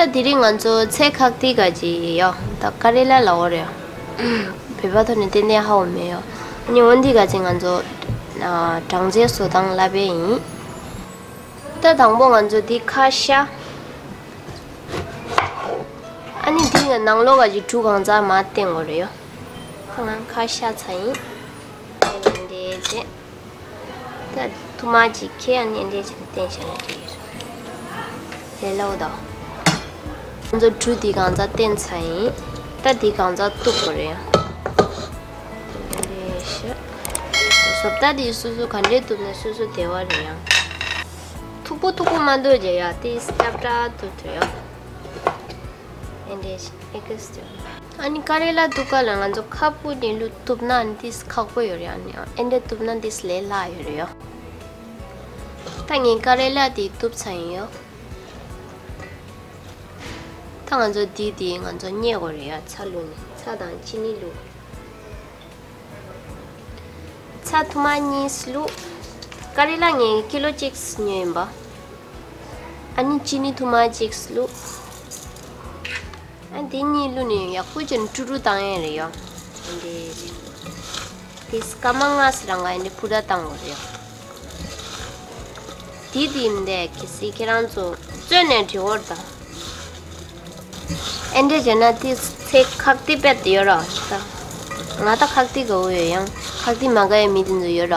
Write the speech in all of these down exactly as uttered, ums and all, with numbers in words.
ད་དེ་རིང་ང་ཚོ་ཚལ་ཁག་ཏི་ག་ཅི་ཡོ། ད་ཀ་རེ་ལ་ལ་འོ་རེད། བོད་པ་ཐོག་ནས་ཏན་ཏན་ཧ་འོ་མེད་ཡོ། ཨ་ནི་འོན་ཏི་ག་ཅི་ང་ཚོ་ཨ་སྦྲང་རྩི་བཟོ་སྟངས་ལབ་པ་ཡིན། ད་དང་པོ་ང་ཚོ་འདི་ཁ་ཤ། ཨ་ནི་འདི་ནང་ལོགས་ག་ཅི་གྲུ་གང་ཚ་མ་བསྟན་འོ་རེད་ཡོ། ང་ཁ་ཤ་ཚ་ཡིན། དེ་ནས་འདི་བྱས། ད་ཐུར་མ་གཅིག་ཁྱེར་ཨ་ནི་འདི་བྱས་བསྟན་བྱས་ན་འགྲིག་ཡོད། ལས་སླ་བོ་དང་། ང་ཚོ་གྲུ་འདི་གང་ཚ་བསྟན་ཚ་ཡིན། ད་འདི་གང་ཚ་གཏུབ་དགོས་རེད་ཡང་། འདི་བྱས། བཟོ་ལྟ་འདི་སོ་སོ་ག་འདྲས་གཏུབ་ན་སོ་སོ་བདེ་བ་རེད་ཡང་། མཐུག་པོ་མཐུག་པོ་མ་འདུག་ཅེས་ཡ་དེ་སྐྱབས་བྲག་ཏུ་ཐུ་ཡོད། ཨེ་འདྲས་ཨེ་ཀིས་ཏུ། ཨ་ནི་ཀ་རེ་ལ་འདུག་ག་ལ་ང་ཚོ་ཁ་སྤུ་ནས་ལུ་གཏུབ་ན་ཨ་ནི་དེས་ཁག་པོ་ཡོད་རེད། ཨ་ནི་ཨེ་འདྲས་གཏུབ་ན་དེས་ལས་སླ་ཡོད་རེད་ཡོ། ད་ངས་ཀ་རེ་ལ་དེ་གཏུབ་ཚར་ཡིན་ཡོ། ད་ང་ཚོ་དེ་དེ་ང་ཚོ་མཉེ་དགོས་རེད་ཡ། ཚྭ་བླུགས་ནས་ཚྭ་དང་ཅི་ནི་བླུགས། ཚྭ་ཐུར་མ་གཉིས་བླུགས། ཀ་རེ་ལ་ངས་ཀི་ལོ་གཅིག་ཉོས་ཡིན་པ། ཨ་ནི་ཅི་ནི་ཐུར་མ་གཅིག་བླུགས། ཨ་འདི་གཉིས་བླུགས་ནས་ཡག་པོ་བྱས་ནས་དཀྲུག་དཀྲུག་བཏང་ཡས་རེད་ཡ། འདི་དེ་སྐར་མ་ལྔ་ཙམ་རང་ག་ཡིན་དེ་ཕུ་ར་བཏང་དགོས་རེད་ཡ། དེ་དེ་མི་འདས་གལ་སྲིད་ཁྱེད་རང་ཚོ་བཙོས་ནས་བྲི་བར་དང་། ཨེ་འདྲས་བྱས་ན་དེ་ཚེ་ཁག་ཏི་པད་དེ་ཡོད་ར་ད། ང་ད་ཁག་ཏི་དགའ་བོ་ཡོད་ཡང་ཁག་ཏི་མ་དགའ་ཡའི་མི་དེ་ཚོ་ཡོད་ར།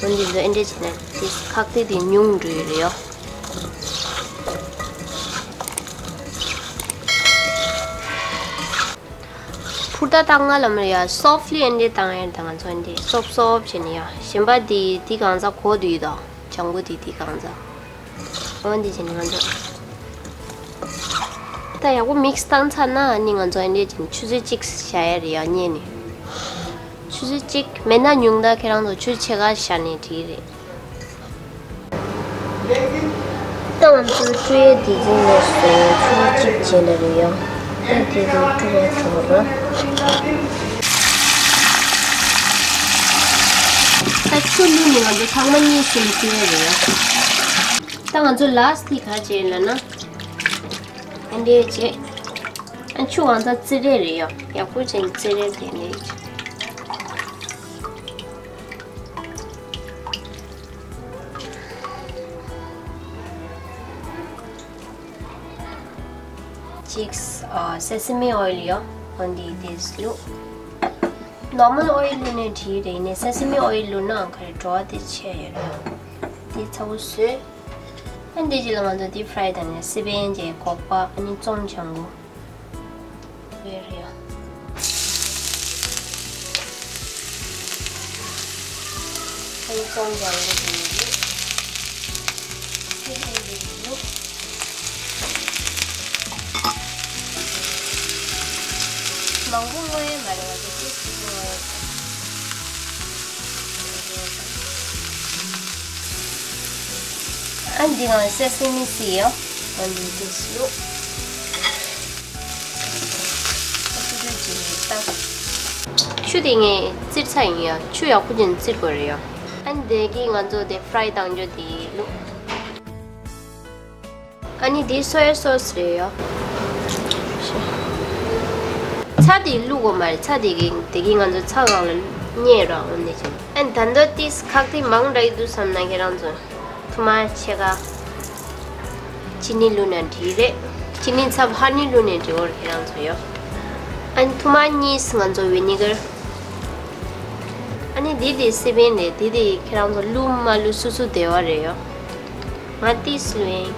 འོན་ཏེ་ཚོ་ཨེ་འདྲས་བྱས་ན་དེ་ཁག་ཏི་དེ་ཉུང་འགྲོ་ཡི་རེད་ཡ། ཕུར་ད་ཏག་ང་ལ་མ་རེད་ཡ། སོཕ་ལི་ཨེ་འདྲས་བཏང་ཡ་ད་ང་ཚོ་ཨེ་འདྲས་སོབ་སོབ་བྱས་ནས་ཡ། གཞན་པ་དེ་དེ་གང་ཟག་གོ་དུས་དང་ལྗང་གུ་དེ་དེ་གང་ཟག་འོ་འདི་བྱས་ནས་ང་ཚོ། ད་ཡག་པོ་མིག་སི་བཏང་ཚར་ན་ཨ་ནི་ང་ཚོ་ཨེ་འདྲས་བྱས་ནས་ཆུ་ཚོད་གཅིག་བཞག་ཡ་རེད་ཡ་མཉེ་ནས། ཆུ་ཚོད་གཅིག་མེད་ན་ཉུང་མཐའ་ཁྱེད་རང་ཚོ་ཆུ་ཚོད་ཕྱེད་ཀ་བཞག་ནས་འགྲིག་རེད། ད་ང་ཚོ་བཀྲུ་ཡས་དེ་ཚོ་ནས་སོ་ཆུ་ཚོད་གཅིག་རྗེས་ལ་རེད་ཡ། ད་དེ་ཚོ་བཀྲུ་བ་ཚར་བ། ད་ཆུ་བླུགས་ནས་ང་ཚོ་ཐེངས་མ་གཉིས་ཙམ་བཀྲུ་ཡས་རེད་ཡ། ད་ང་ཚོ་ལ་སི་ཊི་ག་བྱས་ལབ་ན། ཨ་འདྲས་བྱས། ཨ་ཆུ་གང་ཚ་བཙིར་རེད་རེད་ཡ། ཡག་པོ་བྱས་ནས་བཙིར་རེད་དེ་འདྲས་བྱས། གཅིག་ཨ་སེ་སེ་མི་ཨོ་ཡིལ་ཡོད། འོན་ཏེ་དེ་བླུགས། ནོར་མལ་ཨོ་ཡིལ་བླུགས་ནས་འགྲིག་རེད། ཡིན་ནའི་སེ་སེ་མི་ཨོ་ཡིལ་བླུགས་ན་ག་རེ་བྲོ་བ་དེ་ཆེ་ཡོད་རེད། དེ་ཚ་བོ་བཟོས། ཨ་འདི་རྗེས་ལ་ང་ཚོ་དེ་ཕ་རའི་དང་ནས་སི་པན་བྱས་སྒོག་པ་ཨ་ནི་བཙོང་ལྗང་གུ། ཡོད་རེད་ཡ། ཨ་ནི་བཙོང་ལྗང་གུ་དེ་ཡོད་རེད། སི་པན་དེ་ཡོད། མང་པོ་བརྔོ་ཡས་མ་རེད་བ། དེ་ཏོག་ཙམ་བརྔོ་ཡས། ཨ་འདི་ང་སེ་སེ་མི་སི་ཡོད། ཨ་འདི་དེ་བླུགས། ཆུ་དེ་ངས་བཙིར་ཚར་ཡིན་ཡ། ཆུ་ཡག་པོ་ཅན་བཙིར་དགོས་རེད་ཡ། ཨ་འདི་གི་ང་ཚོ་དེ་ཕ་རའི་བཏང་རྒྱུ་དེ་བླུགས། ཨ་ནི་འདི་སོ་ཡ་སོ་སི་རེད་ཡ། ཚྭ་དེ་བླུགས་དགོས་མ་རེད། ཚྭ་དེ་གི་དེ་གི་ང་ཚོ་ཚྭ་སྒང་ལ་མཉེ་ར་འོ་འདི་བྱས། ཨ་ནི་ད་འདོད་ཏིས་ཁག་ཏི་མང་དྲགས་འདུག་བསམ་ན་ཁྱེད་རང་ཚོ། ཐུར་མ་ཕྱེད་ཀ་ཅི་ནི་བླུགས་ན་འགྲིག་རེད། ཅི་ནི་ཚབ་ཧ་ནི་བླུགས་ནས་འགྲིག་གོ་རེད་ཁྱེད་རང་ཚོ་ཡོ། ཨ་ནི་ཐུར་མ་གཉིས་ང་ཚོ་ཝི་ནི་གར། ཨ་ནི་འདི་དེ་སི་པན་རེད། འདི་དེ་ཁྱེད་རང་ཚོ་བླུགས་མ་བླུགས་སོ་སོ་བདེ་བ་རེད་ཡོ། ང་ཏིས་བླུགས་ཡིན།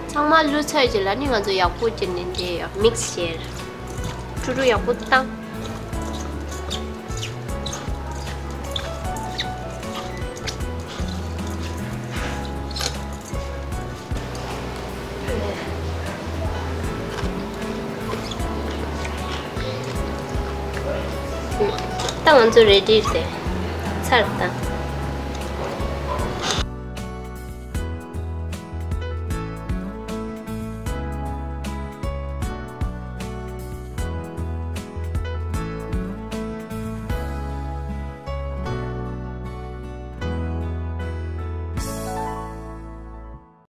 ཚང་མ་བླུགས་ཚར་རྗེས་ལ་ནི་ང་ཚོ་ཡག་པོ་བྱས་ནས་འདི་ཡོ་མིག་སི་བྱས། དཀྲུག་དཀྲུག་ཡག་པོ་བཏང་། ད་ང་ཚོ་རེ་ཌི་རེད། ཚར་བཏང་